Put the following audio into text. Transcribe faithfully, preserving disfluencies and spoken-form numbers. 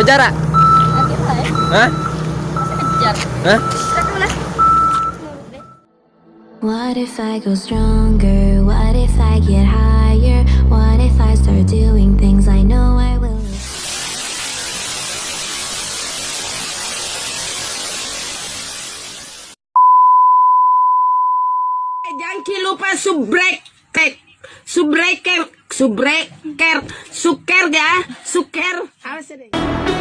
Jarak. Nanti lah ya. Hah? Masa kejar. Hah? Silakan lah. What if I go stronger? What if I get higher? What if I start doing things I know I will? Jangan lupa subrek, tek, subreker, subreker, suker ya, suker. Awas deh.